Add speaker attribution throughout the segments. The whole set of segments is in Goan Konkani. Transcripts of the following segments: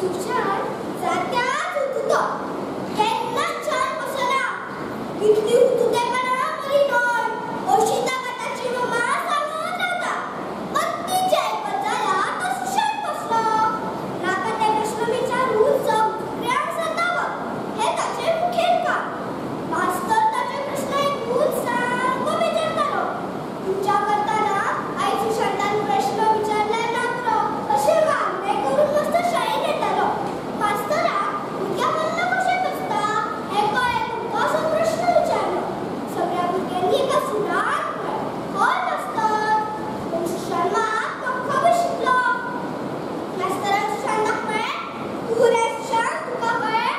Speaker 1: सुशांत जात्याच हुतुतो, केन्नाच शांत बसना. इतली हुतुतेपणा बरी न्हय अशी ताका ताची मम्मा सांगत रावता. बत्तीचे आयकत जाल्यार तो सुशांत कसलो? नाका ते प्रश्न विचारून सगळ्यांक सतावप हें ताचें मुखेल काम. मास्तर ताचे प्रश्न आयकून सामको बेजारतालो. पुजा करतना आयज सुशांतान प्रश्न विचारल्यार ना पुरो अशें मागणें करून मास्तर शाळेंत येतालो. मास्तराक भुरग्यां बंद कशें बसता हें कळ्ळें तुमकां असो प्रश्न विचारलो. सगळ्या भुरग्यांनी एका सुरान म्हळें, हय मास्तर. पूण सुशांत मात पक्को बशिल्लो. मास्तरान सुशांताक म्हळें, तूं रे सुशांत, तुका कळ्ळें?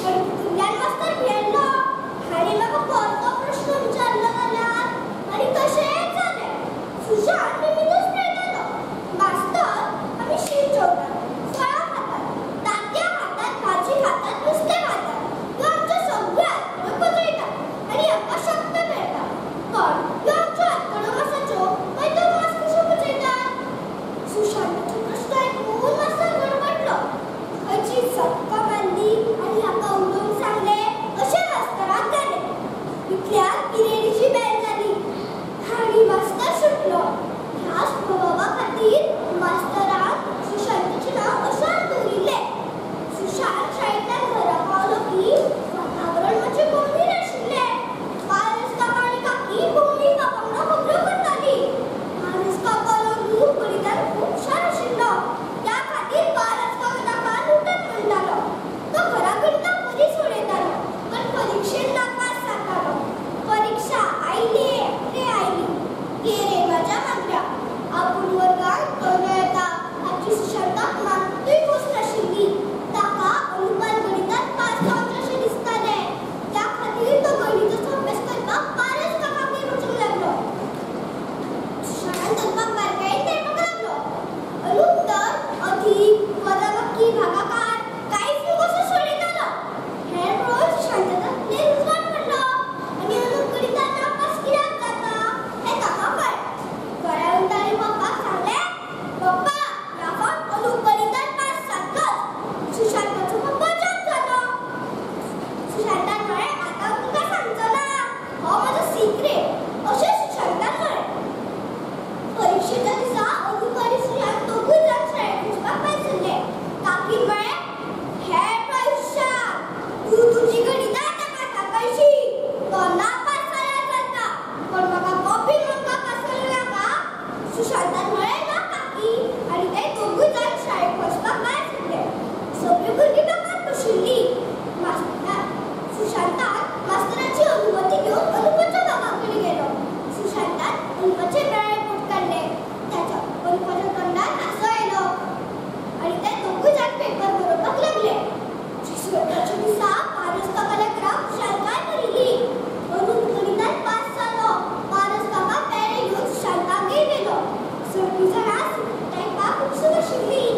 Speaker 1: पूण तितूंतल्यान मास्तर भियेल्लो, हाणें म्हाका परतो प्रश्न विचारलो जाल्यार? आनी तशेंच जालें. सुशांत निमित्तूच मेळटालो. मास्तर, आमी शीत जेवतात, फळां खातात, तांतयां खातात, भाजी खातात, नुस्तें खातात, ह्यो आमच्यो सगळ्यो आंतकड्यो पचयतात आनी आमकां शक्त मेळटा. पण ह्यो आमच्यो आंतकड्यो मासाच्यो, मागीर त्यो मांस कश्यो पचयतात? सुशांताचो प्रश्न आयकून मास्तर गडबडलो. खंयची झपका मारली आनी हाका उलोवंक सांगलें अशें मास्तराक जालें. इतल्यान पिरेडीची बेल जाली आनी मास्तर सुटलो. ह्या स्वभावा खातीर मास्तरान सुशांताचें नांव अशांत दवरिल्लें. सुशांत शाळेंतल्यान घरा पावलो की वातावरण मातशें गंभीर आशिल्लें. पारस काका आनी काकी बोमली काका वांगडा खबऱ्यो करतालीं. पारस काकालो रूप गणितान खूब हुशार आशिल्लो. त्या खातीर पारस काका ताका लुटन म्हणटालो. तो घरा गणितां बरीं सोडयतालो, पण परिक्षेंत नापास जातालो. परिक्षा आयली रे आयली, गे रे म्हाज्या मागऱ्या. आपूण वर्गांत पयलो येता हाची सुशांताक मात्तूय खोस नाशिल्ली. ताका अनुपान गणितांत पास जावचें अशें दिसतालें. त्या खातीर तो गणिताचो अभ्यास करपाक पारस काकागेर वचूंक लागलो. सुशांतान अनुपाक बारकायेन तेळपाक लागलो. अनुप तर अधिक, वजाबाकी, भागाकार कांयच न्हू कसो सोडयतालो. हें पळोवन सुशांताच्या तकलेर उजवाड पडलो आनी अनुप गणितांत नापास कित्याक जाता हें ताका कळ्ळें. घरा येवन ताणें पप्पाक सांगलें, पप्पा, ह्या फावट अनुप गणितांत पास जातलोच. सुशांताचो पप्पा जाम जालो. सुशांतान म्हळें, आतां हांव तुमकां सांगचो ना, हो म्हजो सिक्रेट, अशें सुशांतान म्हळें. परिक्षेच्या दिसा अनुप आनी सुशांत दोगूय जाण शाळेंत वचपाक भायर सरले. काकीन म्हळें, हें पळय सुशांत, तूं तुजीं गणितां ताका दाखयशी, तो नापास जाल्यार जाता, पूण म्हाका कॉपी म्हणपाक पास जालो नाका. सुशांतान म्हळें, ना काकी. आनी ते दोगूय जाण शाळेक वचपाक भायर सरले. सगळीं भुरगीं बांकार बशिल्लीं. सुशांतान मास्तराची अनुमती घेवन अनुपाच्या बाबा कडेन गेलो. सुशांतान अनुपाचे बेळे बोट काडलें. ताच्या अनुपाच्या तोंडार हांसो आयलो आनी ते दोगूय जाण पेपर बरोवपाक लागले. शेवटाच्या दिसा पारस काकाल्या घराक खुशालकाय भरिल्ली. अनुप गणितांत पास जालो. पारस काका पेरे घेवन सुशांतागेर गेलो. सगळीं जाणां सुट्टी टायपाक उत्सूक आशिल्लीं.